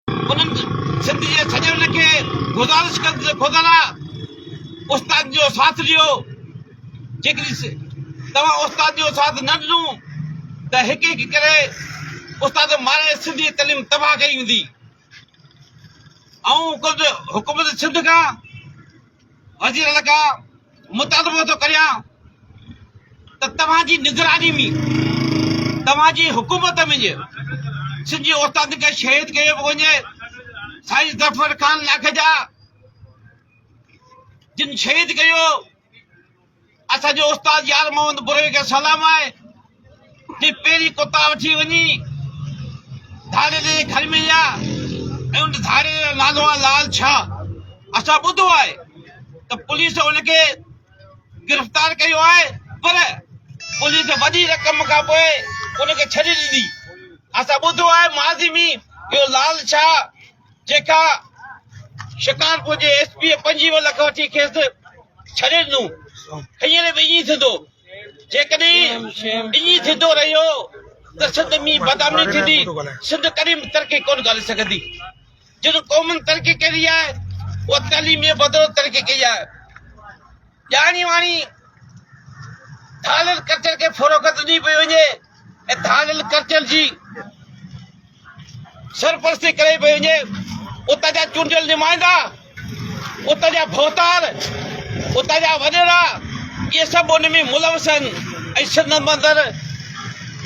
انهن سنڌ جي سڄڻن کي گذارش ڪندس ته خدا لا استاد جو ساٿ ڏيو، جيڪڏهن توهان استاد جو ساٿ نه ڏنو ته هڪ هڪ ڪري استاد ماري سنڌ جي تعليم تباهه ڪئي ويندي. آئون حڪومت سنڌ کان وزير اعليٰ کان مطالبو ٿو ڪريان ته توهان جي نگراني ۾ توهان جي حڪومت ۾ سنڌ جي استادن کي شهيد ڪيو پيو وڃي. سائين ظفر خان لاکيجا جن شهيد ڪيو اسان جو استاد يار محمد بروهي کي سلام آهي جي پهرين ڪتا وٺي وڃي ڌاڙيل جي گهر ۾ ويا ۽ ان ڌاڙيل جو نالو آهي لال شاهه اسان ٻڌو آهي ته پوليس ان کي گرفتار ڪيو آهي پر پوليس وڏي رقم کان پوء ان کي ڇڏي ڏني اسان ٻڌو آهي ماضي ۾ اهو لال شاهه جيڪا شڪارپور جي ايس پي 25 لک وٺي کيس ڇڏي ڏنو. هينئر به ائين ٿيندو. جيڪڏهن ائين ٿيندو رهيو ته سنڌ ۾ بدامني ٿيندي، سنڌ ڪڏهن به ترقي ڪونه ڪري سگهندي. جن قومن ترقي ڪئي آهي، اها تعليم جي بدولت ترقي ڪئي آهي. ڄاڻي واڻي ڌاڙيل ڪلچر کي فروغت ڏني پئي وڃي ۽ ڌاڙيل ڪلچر جي سرپرستي ڪري پئي وڃي، اتان جا چونڊيل نمائندا، اتان جا ڀوتار، اتان جا وڏيرا اهي سڀ ان ۾ ملوث آهن ۽ سنڌ اندر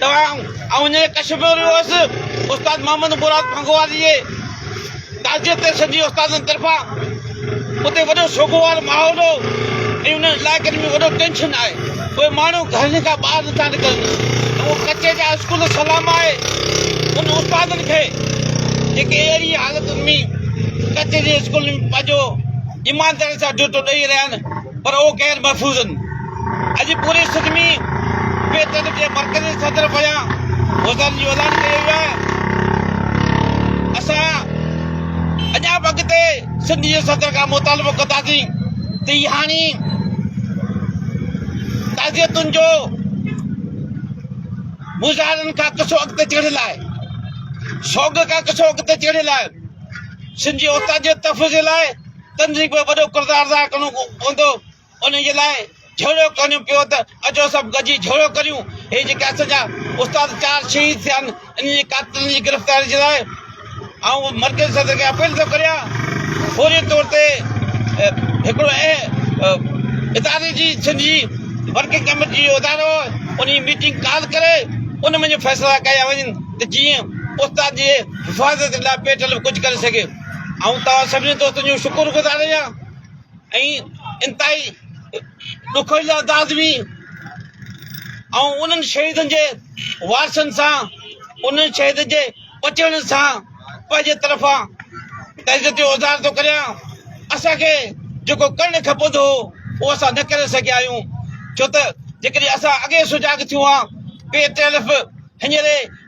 توهان آئون هينئر ڪشمور ويو هوس استاد محمد مراد ڦنگوار جي تعزيت تي سنڌي استادن طرفان اتي وڏو سوڳوار ماحول هو ۽ انهن علائقن ۾ وڏو ٽينشن آهي اهي ماڻهو گهرن کان ٻاهر نٿا نڪرن اهو ڪچي جا اسڪول سلام آهي ان استادن کي جيڪي اهڙي حالتن ۾ ڪچي جي اسڪول ۾ پنهنجو ايمانداري سان ڊيوٽو ڏئي رهيا آهن پر اهو غير محفوظ آهن اڄ پوري سنڌ ۾ بي طرف جي مرڪزي صدر پاران مظاهرن جو اعلان ڪيو ويو آهي اسان اڃا به اڳتي سنڌ جي صدر کان مطالبو ڪنداسين ته هي هاڻي تعزيتن جو مظاهرن کان قصو اڳتي چڙهيل آهي سوڳ کان قصو اڳتي چڙهيل آهي سنڌ جي استاد جي تحفظ جي لاء تنظيم کي وڏو ڪردار ادا ڪرڻو پوندو ان جي لاء جهيڙو ڪرڻو پيو ته اچو سڀ گڏجي جهيڙو ڪريون. هي جيڪي اسان جا استاد چار شهيد ٿيا آهن انهن جي قاتلن جي گرفتاري جي لاء آئون مرڪزي صدر کي اپيل ٿو ڪريان فوري طور تي هڪڙو اداري جي سنڌ جي ورڪنگ ڪميٽي جو ادارو ان جي ميٽنگ ڪال ڪري ان ۾ فيصلا ڪيا وڃن ته جيئن استاد جي حفاظت لاء پيٽل ڪجهه ڪري سگهي. آئون توهان سڀني دوستن جو شڪر گذار آهيان. ۽ انتهائي ڏکوئيل انداز ۾ آئون انهن شهيدن جي وارثن سان انهن شهيدن جي ٻچڙن سان پنهنجي طرفان تعزيت جو اظهار ٿو ڪريان اسان کي جيڪو ڪرڻ کپندو هو اهو اسان نه ڪري سگهيا آهيون ڇو ته جيڪڏهن اسان اڳي سجاڳ ٿيون ها پي ٽيلف هينئر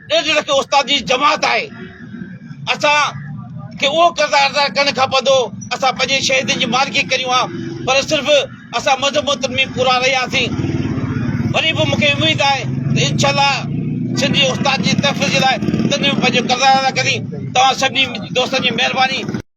ڏيڍ لک استاد جي جماعت آهي اسان کي اهو ڪردار ادا ڪرڻ کپندو اسان پنهنجي شهيدن جي مالڪي ڪريون ها پر صرف اسان مذمتن ۾ پورا رهياسين وري به مونکي اميد آهي ته انشاء الله سنڌي استاد جي تحفظ جي لاء تنظيم پنهنجو ڪردار ادا ڪندي توهان سڀني دوستن جي مهرباني.